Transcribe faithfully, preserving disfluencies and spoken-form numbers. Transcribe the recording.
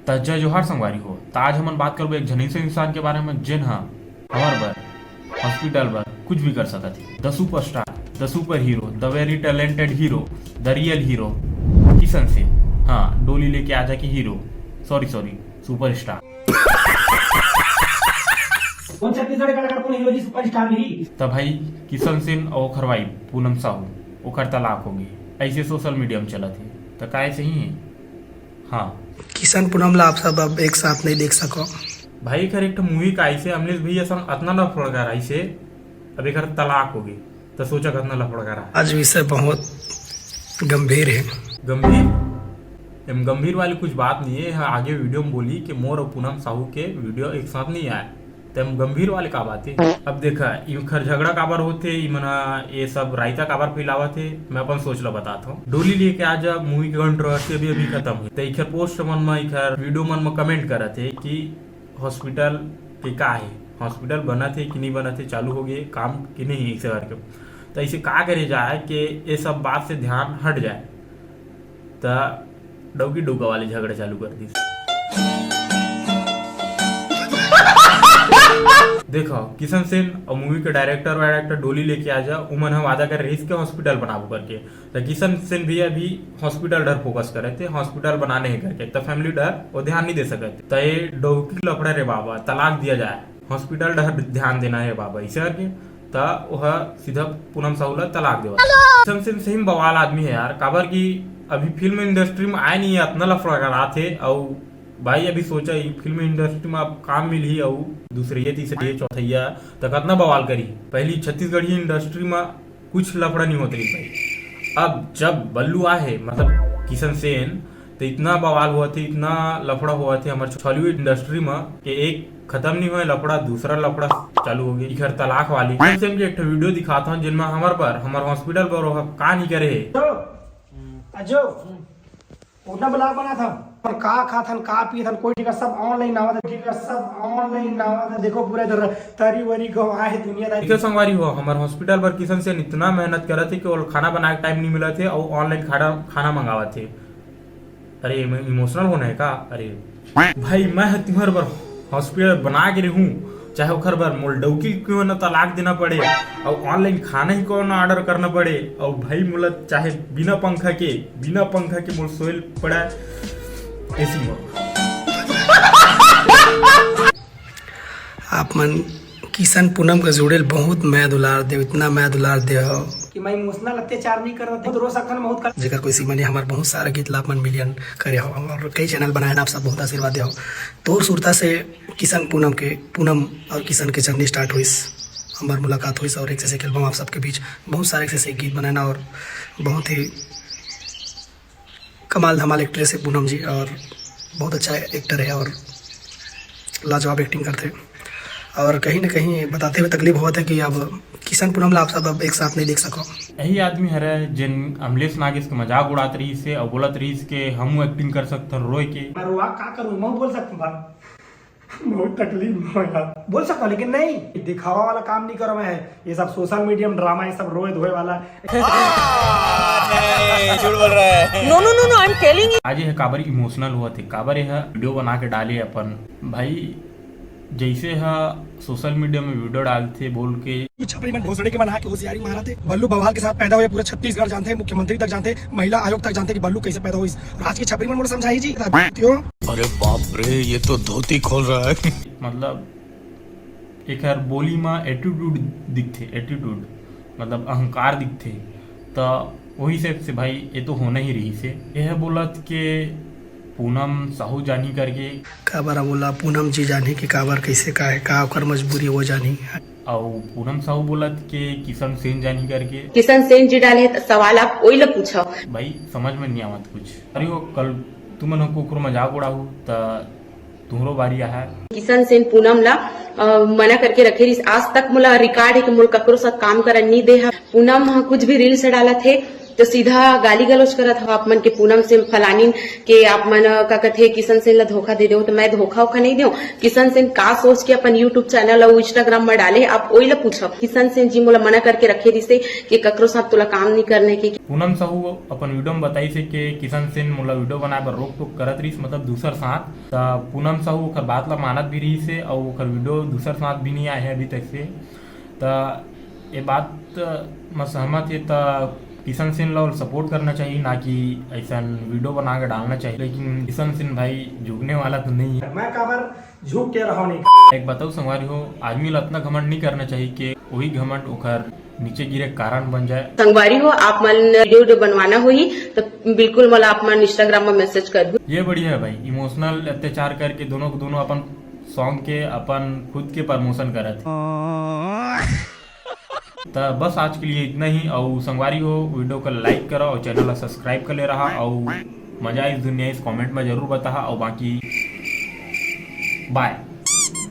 त जय जोहार संगवारी हो। त आज हमन बात करबो एक झन अइसे इंसान के बारे में, जेन ह हमर बर, हॉस्पिटल बर कुछ भी कर सकत हे। The superstar, the super hero, the very talented hero, the real hero, Kishan Sen. हाँ, डोली लेके आजा के हीरो, सॉरी सॉरी, सुपरस्टार। कोन छत्तीसगढ़ के कलाकार, कोन हीरो जी सुपरस्टार नहीं? त भाई, किशन सेन अउ ओखर वाइफ पूनम साहू, ओखर तलाक हो गे, अइसे सोशल मीडिया में चलत हे। त काय सही हे? हाँ। किशन पूनम ला आप सब अब एक साथ नहीं देख सको। भाई, एकर एक ठो मूवी का अइसे अमलेश भैया संग अतना लफड़ा कराइसे, अब एकर तलाक हो गे, त सोचा कतना लफड़ा करा। आज विषय बहुत गंभीर हे। गंभीर? एम गंभीर वाली कुछ बात नहीं हे। हाँ, आगे वीडियो में बोली कि मोर अउ पूनम साहू के वीडियो एक साथ नहीं आए, त एम गंभीर वाले का बात हे? अब देखा, इखर झगड़ा काबर होथे, इमन ये सब रायता काबर फैलावत हे, मैं अपन सोच ला बतात हूँ। डोली लेके आजा मूवी के कंट्रोवर्सी अभी अभी खत्म हुई, त इखर पोस्ट मन में, इखर वीडियो मन में कमेंट करत हे कि हॉस्पिटल के का हे, हॉस्पिटल बनत हे कि नहीं बनत हे, चालू हो गए काम कि नहीं, ऐसे करके। त ऐसे का करे जाए कि ये सब बात से ध्यान हट जाए, त डौकी डौका वाले झगड़ा चालू कर दिस। देखो, किशन सेन अउ मूवी के डायरेक्टर वायरेक्टर डोली लेके आजा, उमन ह वादा करे रहिस के हॉस्पिटल बनाबो करके। त किशन सेन भी अभी हॉस्पिटल डर फोकस करे थे, हॉस्पिटल बनाने हे करके, त फैमिली डर वो ध्यान नहीं दे सकते। त ये डौकी लफड़ा रे बाबा, तलाक दिया जाए, हॉस्पिटल डर ध्यान देना हे बाबा, ऐसे करके त ओह सीधा पूनम साहू ला तलाक देवा। किशन सेन सही में बवाल आदमी हे यार, काबर कि अभी फिल्म इंडस्ट्री में आए नहीं हे, अतना लफड़ा करात हे। अउ भाई, अभी सोचा, ई फिल्म इंडस्ट्री में अब काम मिलही अउ दूसरे, ये तीसरे, ये चौथैया, त कतना बवाल करी। पहली छत्तीसगढ़ी इंडस्ट्री में कुछ लफड़ा नहीं होत रहिस भाई। अब जब बल्लू आहे, मतलब किशन सेन, त इतना बवाल होवत हे, इतना लफड़ा होवत हे हमर छॉलीवुड इंडस्ट्री में कि एक खत्म नहीं होए लफड़ा, दूसरा लफड़ा चालू हो गया। इखर तलाक वाली। किशन सेन के एक ठो वीडियो दिखात हूँ, जिनमें हमर बर, हमर हॉस्पिटल बर ओह का नहीं करे हे। अजो, उठना ब्लॉग बना था। अपन का खाथन, का पीथन, कोई ठिका सब ऑनलाइन आवत हे, ठिका सब ऑनलाइन आवत हे। देखो पूरा इधर तरी वरी गंवाए हे दुनियादारी। देखो संगवारी हो, हमर हॉस्पिटल बर किशन सेन इतना मेहनत करत हे कि ओला खाना बनाए के टाइम नहीं मिलत हे अउ ऑनलाइन खाना, खाना मंगावत हे। अरे, इमोशनल होना हे का? अरे भाई, मैं ह तुम्हर बर हॉस्पिटल बना के रहूं, चाहे ओखर बर मोल डौकी क्यों ना तलाक देना पड़े, अउ ऑनलाइन खाना ही क्यों ना ऑर्डर करना पड़े, अउ भाई मोला चाहे बिना पंखा के, बिना पंखा के मोल सोए पड़ा एसी में। आप मन किशन पूनम के जुड़े ल बहुत मया दुलार देव, इतना मया दुलार दे हो कि मैं इमोशनल अत्याचार नहीं करत, बहुत रो सकथन, बहुत कर जेकर कोई सीमा नहीं। हमार बहुत सारा गीत ला आप मन मिलियन करे हो और कई चैनल बनाए ना, आप सब बहुत आशीर्वाद दे हो। तोर सुरता से किशन पूनम के, पूनम और किशन के जर्नी स्टार्ट हुई, हमार मुलाकात हुई और एक से एक एल्बम आप सबके बीच बहुत सारे एक से एक गीत बनाना और बहुत ही कमाल धमाल एक्ट्रेस है पूनम जी और बहुत अच्छा एक्टर है और लाजवाब एक्टिंग करते हैं। और कहीं ना कहीं बताते हुए तकलीफ होत है कि अब किशन पूनम ला आप सब अब एक साथ नहीं देख सको। यही आदमी हरे जिन अमलेश नागेश के मजाक उड़ात रहिस हे और बोलत रहिस के हम एक्टिंग कर सकथन रोए के। मैं रोआ का करूँ, मैं बोल सकता हूँ बात। बहुत तकलीफ में हो यार। बोल सकता हूँ, लेकिन नहीं, दिखावा वाला काम नहीं करो मैं। ये सब सोशल मीडिया में ड्रामा, ये सब रोए धोए वाला। नहीं, झूठ बोल रहा है। No, no, no, no, I am telling you। आज ये काबर इमोशनल होवत हे, काबर ये वीडियो बना के डाले अपन भाई, जैसे ह सोशल मीडिया में वीडियो डालथे बोल के। छपरी मन भोसड़ी के मन आके होशियारी मारत हे। बल्लू बवाल के साथ पैदा हुए, पूरा छत्तीसगढ़ जानते हैं, मुख्यमंत्री तक जानते हैं, महिला आयोग तक जानते हैं कि बल्लू कैसे पैदा हुई। राजकीय छपरी मन मोला समझाही जी। क्यों? अरे बाप रे, ये तो धोती खोल रहा है। मतलब एकर बोली म एटीट्यूड दिखथे, एटीट्यूड मतलब अहंकार दिखथे, त वही से, से भाई ये तो होना ही रहिस हे। यह बोलत के पूनम साहू जानी करके। काबर बोला पूनम जी जानी कि काबर कैसे का है, का ओकर मजबूरी वो जानी। अउ पूनम साहू बोलत के किशन सेन जानी करके। किशन सेन जी डाले हे त सवाल आप ओई ला पूछो। भाई समझ में नहीं आवत कुछ। अरे हो कल तुमन ह कुकुर मजाक उड़ाहू त तुहरो बारी आहे। किशन सेन पूनम ला, अ, मना करके रखे रहिस। आज तक मोला रिकॉर्ड हे कि मोला ककरो साथ काम करन नी दे हा। पूनम ह कुछ भी रील्स डालत हे, तो सीधा गाली गलौज करत हव आप मन के पूनम सेन फलानिन के, आप मन, अ, का कथे, किशन सेन ला धोखा दे देव। तो मैं धोखा ओखा नहीं देव। किशन सेन का सोच के अपन YouTube चैनल अउ Instagram में डाले, आप ओई ला पूछव। किशन सेन जी मोला मना करके रखे रिसे कि ककरो साथ तोला काम नहीं करने के। पूनम साहू अपन वीडियो में बताइस हे कि किशन सेन मोला वीडियो बनाए बर रोक टोक करत रहिस, मतलब दूसर साथ। त पूनम साहू ओखर बात ला मानत भी रहिस हे अउ ओखर वीडियो दूसर साथ भी नहीं आए हे अभी तक से। त ये बात म सहमत हे, त किशन सेन ला सपोर्ट करना चाहिए, ना कि ऐसा वीडियो बना के डालना चाहिए। लेकिन किशन सेन भाई झुकने वाला तो नहीं है। मैं काबर झुक के रहो नहीं। एक बताओ संगवारी हो, आदमी ला इतना घमंड नहीं करना चाहिए कि वही घमंड ओखर नीचे गिरे के कारण बन जाए। संगवारी हो, आप मन वीडियो जो बनवाना होही तो बिल्कुल मोला आप मन Instagram में मैसेज कर दो। ये बढ़िया है भाई, इमोशनल अत्याचार करके दोनों दोनों अपन सॉन्ग के अपन खुद के प्रमोशन करत हे। त बस आज के लिए इतना ही। अउ संगवारी हो, वीडियो को लाइक करो अउ चैनल ला सब्सक्राइब कर ले रहा। अउ मजा आइस दुनिया इस कमेंट में जरूर बताहा। अउ बाकी बाय।